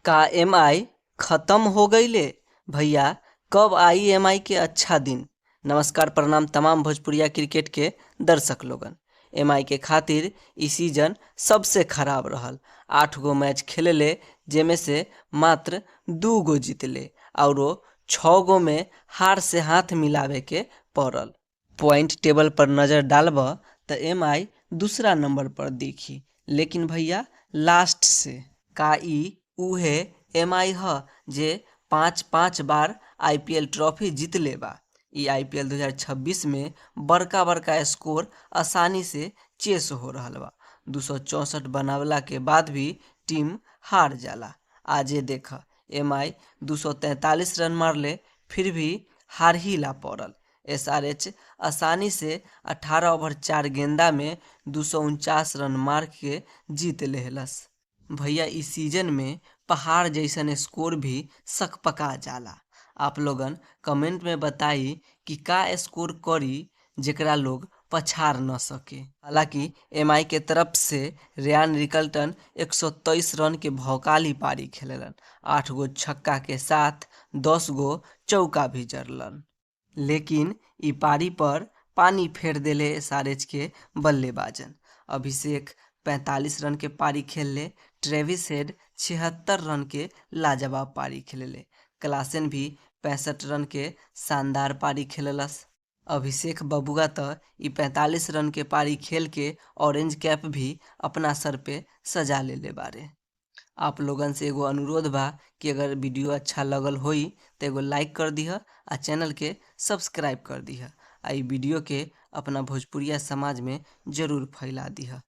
का एम.आई खत्म हो गइले? भैया कब आई एम.आई के अच्छा दिन। नमस्कार प्रणाम तमाम भोजपुरिया क्रिकेट के दर्शक लोगन। एम.आई के खातिर इ सीजन सबसे खराब रहल। 8 गो मैच खेलले जेमे से मात्र 2 गो जीतले औरो 6 गो में हार से हाथ मिलावे के पड़ल। पॉइंट टेबल पर नजर डालब त एम.आई दूसरा नंबर पर दिखी, लेकिन भैया लास्ट से। का इ उहे एम.आई ह जे 5-5 बार आईपीएल ट्रॉफी जीतले बा। इ आईपीएल 2026 में बड़का बड़का स्कोर आसानी से चेस हो रहल बा। 264 बनावला के बाद भी टीम हार जाला। आजे देख एम.आई 243 रन मारले फिर भी हार ही ला पड़ल। एस.आर.एच आसानी से 18 ओवर 4 गेंदा में 249 रन मार के जीत लेहलस। भैया इ सीजन में पहाड़ जैसन स्कोर भी सकपका जाला। आप लोगन कमेंट में बताई कि का स्कोर करी जेकरा लोग पछाड़ न सके। हालांकि एम.आई के तरफ से रेयान रिकल्टन 123 रन के भौकाली पारी खेललन। 8 गो छक्का के साथ 10 गो चौका भी जड़लन, लेकिन इ पारी पर पानी फेर देले एस.आर.एच के बल्लेबाजन। अभिषेक 45 रन के पारी खेलले, ट्रेविस हेड 76 रन के लाजवाब पारी खेलले, क्लासेन भी 65 रन के शानदार पारी खेललस। अभिषेक बबुआ त इ 45 रन के पारी खेल के ऑरेंज कैप भी अपना सर पे सजा लेले बारे। आप लोगन से एगो अनुरोध बा कि अगर वीडियो अच्छा लगल होई त एगो लाइक कर दीह आ चैनल के सब्सक्राइब कर दीह आ इ वीडियो के अपना भोजपुरिया समाज में जरूर फैला दीह।